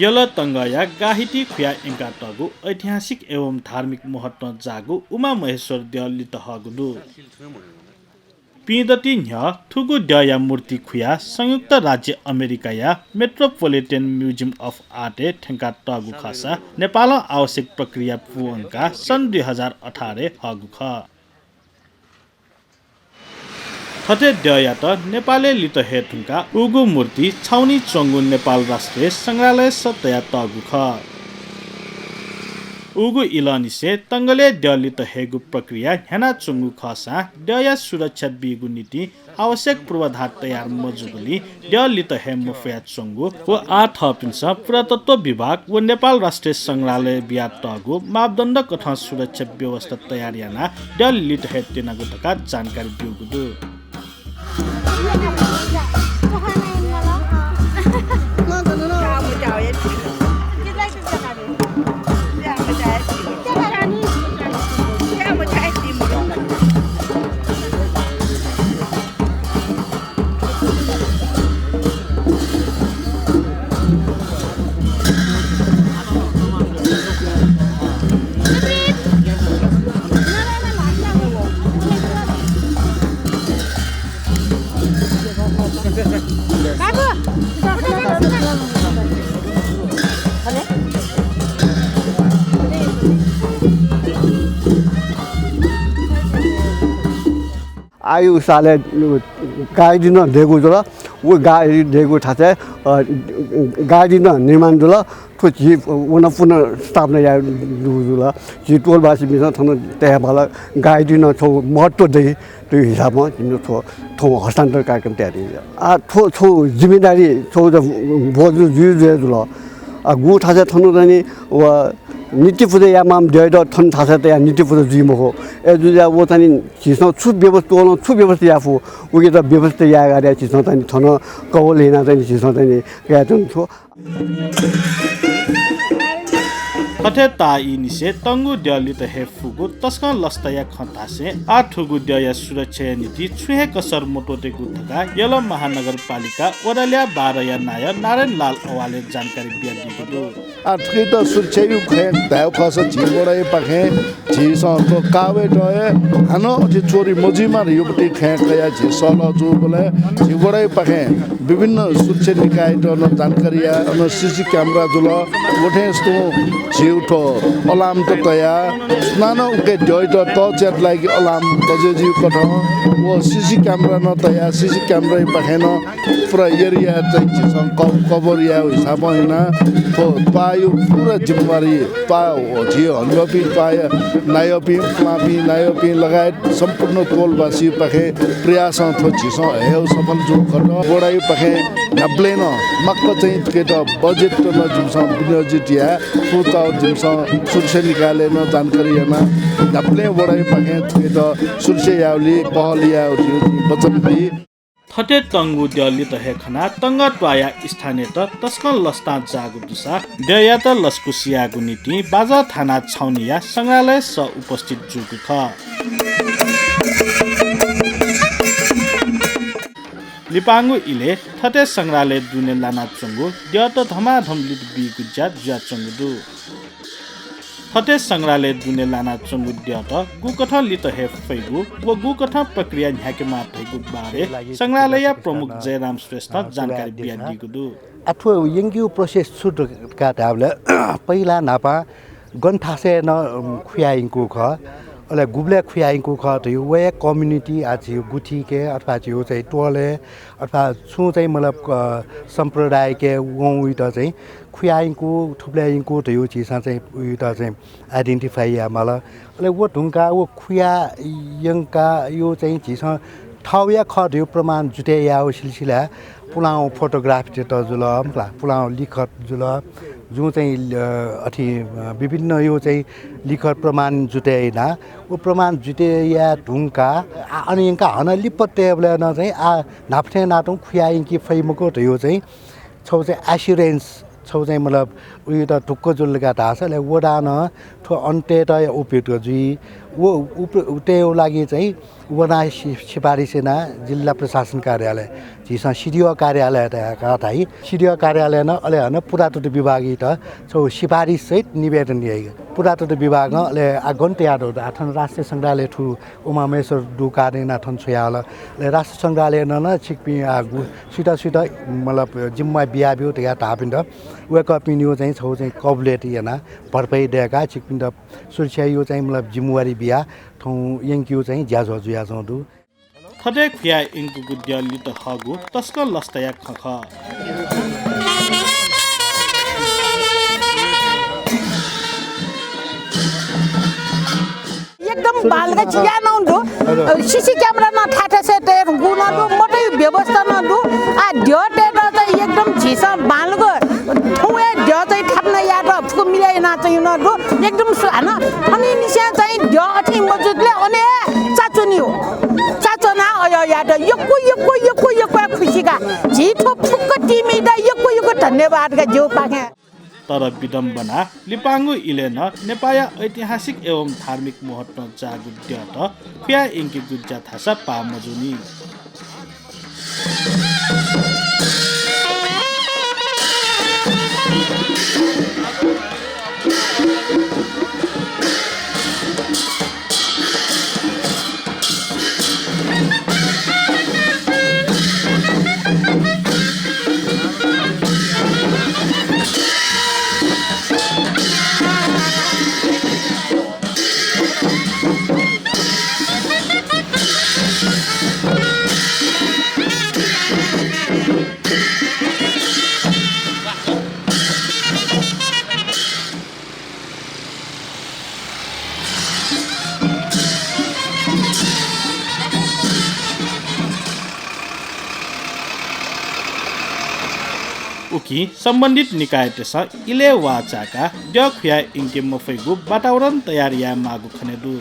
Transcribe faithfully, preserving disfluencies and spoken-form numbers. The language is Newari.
यल तंगःया गाहिति खुयाः यंकातःगु ऐतिहासिक एवं धार्मिक महत्वं जाःगु उमा महेश्वर द्यः लित हःगु दु। पिदँति न्ह्यः थुगु द्यःया मूर्ति खुयाः संयुक्त राज्य अमेरिकाया Metropolitan Museum of Art-य् थ्यंकातःगु खःसा नेपालं आवश्यक प्रक्रिया पूवंकाः सन् दुई हजार अठारय् हःगु खः। थथे द्यःयात नेपालय् लित हये धुंकाः उगु मूर्ति छाउनी च्वंगु नेपाल राष्ट्रिय संग्रहालयस तयातःगु खः। उगु इलंनिसें तंगलय् द्यः लित हयेगु प्रक्रिया न्ह्यानाच्वंगु खःसां द्यःया सुरक्षा बीगु निंतिं आवश्यक पूर्वाधार तयार मजूगुलिं द्यः लित हये मफयाच्वंगु व आः थःपिन्सं पुरातत्व विभाग व नेपाल राष्ट्रिय संग्रहालयं बियातःगु मापदण्ड कथं सुरक्षा व्यवस्था तयार यानाः द्यः लित हये त्यनागु धकाः जानकारी ब्यूगु दु। आयु सालय् गाडी नं दयेकूगु जुल। व गाडी दयेकूगु थासय्, अ, गाडी नं निर्माण जुल। थ्व झी वन पुनर्स्थापना यायेगु जुल। झी टोलवासीपिन्सं थन तयाबाल। गाडी नं छगू महत्व दइ, त्यो हिसाबं जिमिसं थ्व, थ्व हस्तान्तरण कार्यक्रम तयार जुल। आ, थ्व छगू जिम्मेदारी छगू बोझ जुइ जुइ जुल। आ, गुगु थासय् थन चाहिँ नि व निति पुजा यायेमाःम्ह द्यःयात थन थासय् तयाः निति पुजा जुइ मखु। अय् जुयाः व चाहिँ नि झीसं छु व्यवस्था, व नं छु व्यवस्था याये फु, उकियात व्यवस्था यायेगु झीसं चाहिँ नि थन कवल यानाः चाहिँ नि झीसं चाहिँ नि कयाच्वनागु दु। थथे ताःईनिसें तंगु द्यः लित हये फुगु तसकं लसताया खँ धासें आः थुगु द्यःया सुरक्षाया निंतिं छुं हे कसर मत्वःतेगु धकाः यल महानगरपालिका वडा ल्याः बाह्रया नायः नारायण लाल अवालय् जानकारी बियादीगु दु। आः थुकियात सुरक्षाया खँय् धायेगु खःसा झी वडाया पाखें झीसं थ्व कावय्‌त हे हानं अथे चोरी मजुइमा धइगु पति खँय् कयाः झी सहलह जूबलय् झी वडाया पाखें विभिन्न सुरक्षा निकायत नं जानकारी याः। अन CC camera जुल, व थें तुं झीगु थ्व alarm त तयाः सुनानं उके द्यःयात तःचाय्‌त लाइके alarm बजे जुइकथं व CC camera नं तयाः CC camera पाखें नं पूरा area चाहिँ झीसं क-, cover यायेगु हिसाबं यानाः थ्व पाःया पूरा जिम्मेवारी पाः झी हनेबहःपिं पाःया नायःपिं, पुलांपिं, नायःपिं लगायत सम्पूर्ण टोलवासीपाखें प्रयासं थ्व झीसं हयेगु सफल जूगु खः। वडायापाखें न्ह्याबलें नं माक्व चाहिँ थुकियात budget नं जिमिसं विनियोजित याये फुगु जिमिसं सुरक्षा निकायलय् नं जानकारी यानाः न्ह्याबलें वडायापाखें थुकियात सुरक्षा यायेगुलिइ पहल यायेगु जिं वचन बी। थथे तंगु द्यः लित हये खनाः तंगः त्वाःया स्थानीयत तसकं लसतां जाःगु दुसा द्यःयात लसकुस यायेगु निंतिं बाजः थाना छाउनीया संग्रहालयस उपस्थित जूगु खः। लिपांगु इलय् थथे संग्रहालय दुने लानाच्वंगु द्यःत धमाधम लित बीगु ज्या जुयाच्वंगु दु। थथे संग्रहालय दुने लानाच्वंगु द्यःत गुकथं लित हये फइगु व गुकथं प्रक्रिया न्ह्याकेमाः धइगु बारे संग्रहालयया प्रमुख जयराम श्रेष्ठं जानकारी बियादीगु दु। आ, थ्व यंकेगु process छु धकाः धायेबलय् पहिला न्हापां गन थासय् नं, अम, खुया यंकूगु खः, अले गुबलय् खुया यंकूगु खः धइगु व हे community, आ, झीगु गुथिके अथवा झीगु चाहिँ टोलय् अथवा छुं चाहिँ मतलब, अ, सम्प्रदायके वंगु वइत चाहिँ खुया यंकूगु, थुबलय् यंकूगु धइगु झीसं चाहिँ वइत चाहिँ identify यायेमाल। अले व धुंकाः व खुया यंकाः यो चाहिँ झीसं थःगुया खः धइगु प्रमाण जुटे यायेगु सिलसिलाय् पुलांगु photograph-त जुल, पुलांगु लिखत जुल, जुं चाहिँ, अ, अथे, अ, विभिन्न यो चाहिँ लिखत प्रमाण जुटे याना। व प्रमाण जुटे याये धुंकाः, आ, अन यंकाः हानं लिपा तयेबलय् नं चाहिँ, आ, न्हापा थें नां तुं खुया यंके फइ मखु धइगु चाहिँ छगू चाहिँ assurance, छगू चाहिँ मतलब उइत ढुक्क जुल का धाःसा, अले वडां नं थ्व अन तयेत उपयुक्त जुइ। व उप-, उतय् लागि चाहिँ वना सि-, सिफारिस याना जिल्ला प्रशासन कार्यालय, झीसं सिडिओ कार्यालय धाइ, सिडिओ कार्यालय नं, अले हानं पुरातत्व विभागयात छगू सिफारिस सहित निवेदन याइ। पुरातत्व विभागं अले आः गन तयाः दु, आः थन राष्ट्रिय संग्रहालय थ्व उमामहेश्वर दु कारण याना थन छ्वयाहल। अले राष्ट्रिय संग्रहालयं नं छिकपिं आः गु-, सुइत सुइत मतलब जिम्मा बियाब्यु धकाः धाःपिन्त वय्कःपिनिगु चाहिँ छगू चाहिँ कबुलियत याना भरपाई दय्काः छिकपिन्त सुरक्षाया चाहिँ मतलब जिम्मेवारी बियाः थौं यंकेगु चाहिँ ज्याझ्वः जुयाच्वंगु दु। थथे खुयाः यंकूगु द्यः लित हःगु तसकं लसताया खँ खः। एकदम बांलाक चिया नं दु। सीसी क्यामेरा नं थाय् थासय् तये धुंकूगु नं दु। मतय् व्यवस्था नं दु। आः द्यःतय्त चाहिँ एकदम झीसं बांलाक थौं हे द्यः चाहिँ थापना यायेत फुक्क मिले याना चाहिँ नं दु। एकदम सु-, हानं थनिंनिसें चाहिँ द्यः अथे मजुतले अन हे चाच्वनी हो। चाच्वना अय् यात यक्व, यक्व, यक्व, यक्व खुसी का। झी थ्व फुक्क टिमयात यक्व, यक्व धन्यवाद का जिउपाखें। तर विडम्बना, लिपांगु इलय् नं नेपाःया ऐतिहासिक एवं धार्मिक महत्वं जाःगु द्यःत खुयाः यंकेगु ज्या धाःसा पाः मजूनि। उकिं सम्बन्धित निकायतय्सं इलय् वाः चाय्काः द्यः खुयाः यंके मफइगु वातावरण तयार यायेमाःगु खने दु।